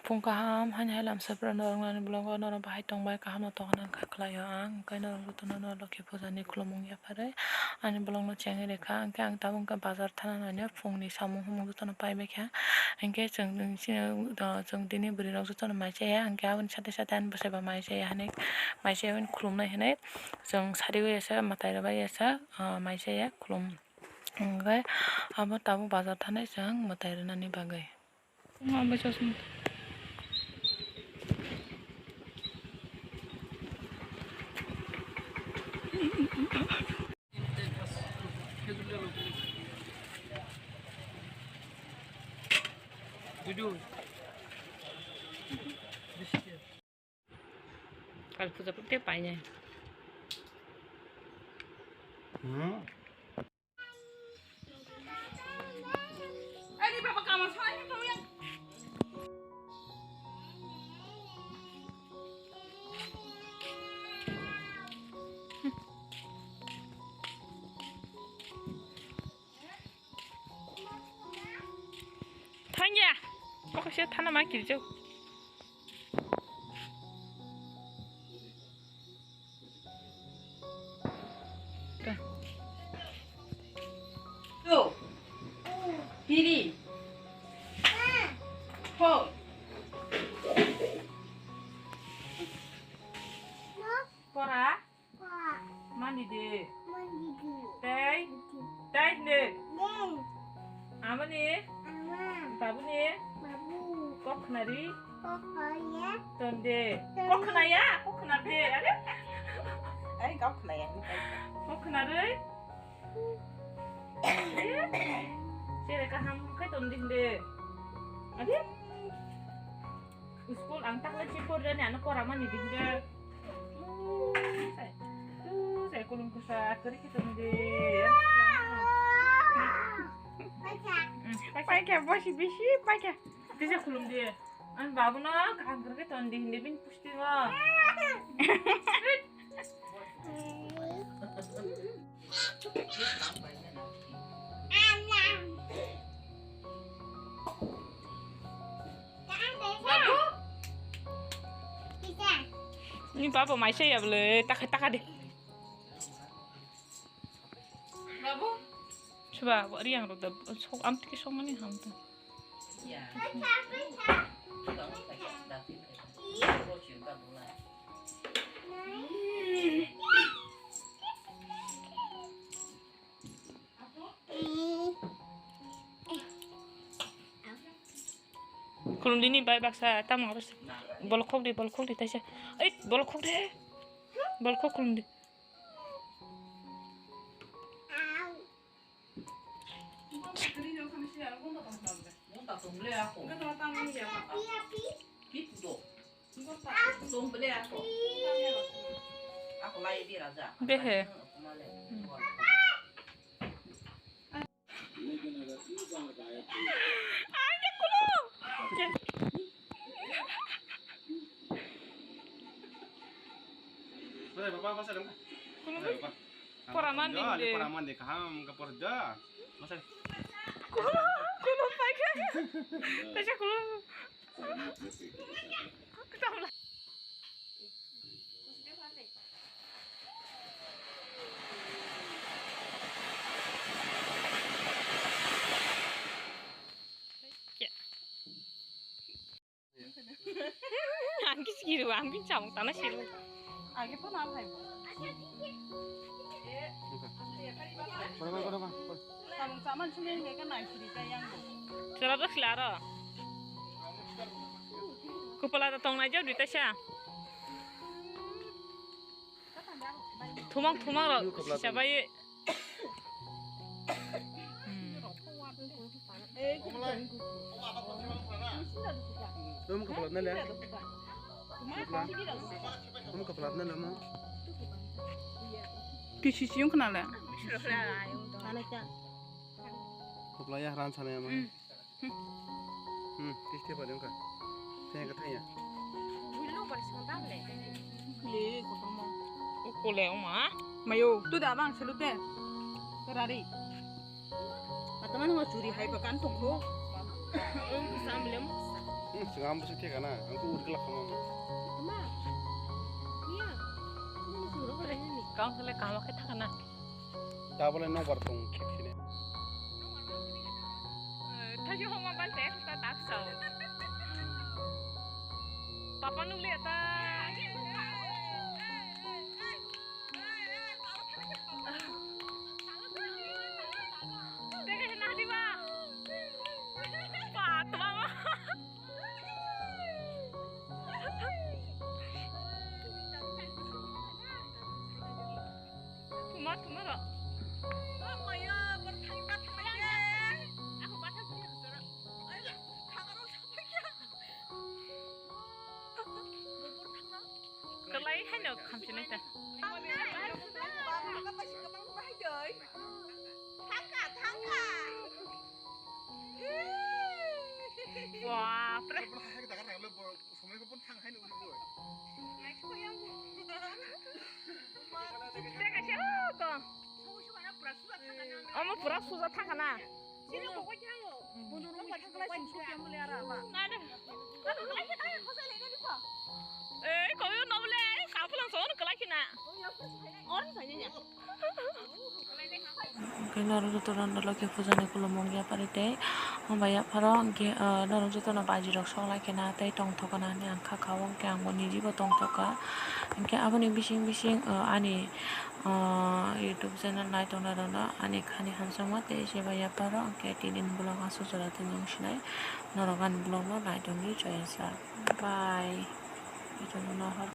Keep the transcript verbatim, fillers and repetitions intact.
Phung kaham, haini hai lamsa phuru norok nani vlog o norok bahai tongbai, kaham no tongna kha khlai o ang, hwnkhe norok jotono no Loki puja ni khulumung yapharwi ani vlog no chengwi rwkha, hwnkhe ang tabuk wngkha bazar thana naino phung ni samung humung jotono paibai kha, hwnkhe chwng, chwng, chwng tini bwrwi rok jotono mai chaya, hwnkhe aboni sade sade ani bwsai bo mai chaya hinwi, mai chaya hwnwi khulumnai hinwi chwng sari o yasa mwtai rwbai yasa, ah, mai chaya khulum, hwnkhe abo tabuk bazar thanai chwng mwtai rwnani bagwi. Kali puja pun te paine. Hmm. Thangya. Pokoknya thana ma kirjo. Two, three, four. Pora. Mani de. Tei. Tei hne. Amani. Babuni. Kok khnari. Tonde. Kok khnaya. Kok khnarde. Are. Ai, kok khnaya. Kok khnarwi. Sere kaham khai tonde hinde. Are. School ang takle chi porjani ano pora mani din de. Sai, tu sai kulum kusa kari kita mende. Paikha. Paikha bosi bisi paikha. Bisa kulum de. An babu no kaham kari ton di hindi bin pusti ngo. Ni baba mai saya bole taka taka de. Babu. Coba riang ro da sok am tiki sok mani ham tu. Khulumdi ni bai baksa tamo aro se. Bol khok di, bol khok di taisa. Ei, bol khok de. Bol khok khulumdi. Behe. Pora mandi de. Pora mandi kaham ka por da. Masa. Kulo, kulo paikha. Taisa kulo. Ang kisi kiri, ang bin samung tana siru. Age po na phai. Kore, kore, kore, kore. Samung saman sini nge ka nai siri ta yang. Sera to silaro. Kupala ta tong nai jau dita sa. Thumang thumang ro sabai. Tum kaplat na le. Tum kaplat na le mo. Kisi siyung khna le. Kapla ya ran sana ya mo. Hmm, tiste pa dengka. Thaya ka thaya. Builo bar song dam le. Le, kotorma. Ukole oma. Mayo, tu da bang selute. Terari. Ataman ho churi hai pakan tongkho. Sam le mo. Hmm, sengam bwswk theka na, ang khe urgla khamang. Tama? Mia? Nini suru ko lainani? Kang kele kama khe thaka na. Tabole nokbar tong khek sini. Thaji homa ban te ta tak sao. Papa nule ta. Tege na di ba. Pa to ba. Tuma, tuma ro. Oh, maya, bor thang ta thang ya. Aku bathang punya bicara. Ayo, thang ro sampai ya. Bor thang na. Kalai hai no khamchi nai ta. Thangka, thangka. Wah, pre. Omo pura suja thangka na. Nai, nai. Ei, koyo no bole, kaphulang sono kalai khina. Or sa ya. Hwnkhe norok jotono Loki puja ni khulumung yapari tei, hwnba yapharo hwnkhe, ah, norok jotono baji rok sok lai khena tei tongthok gana hinwi ang kha kha o, hwnkhe ang bo niji bo tongthok kha. Hwnkhe aboni bising bising, ah, ani, ah, YouTube channel nai tongnai rokno ani khani hamjakma tei se bai yapharo hwnkhe tini ni vlog aswk jora tei nung sinai norok ani vlog no nai tongdi joya sa. Bye.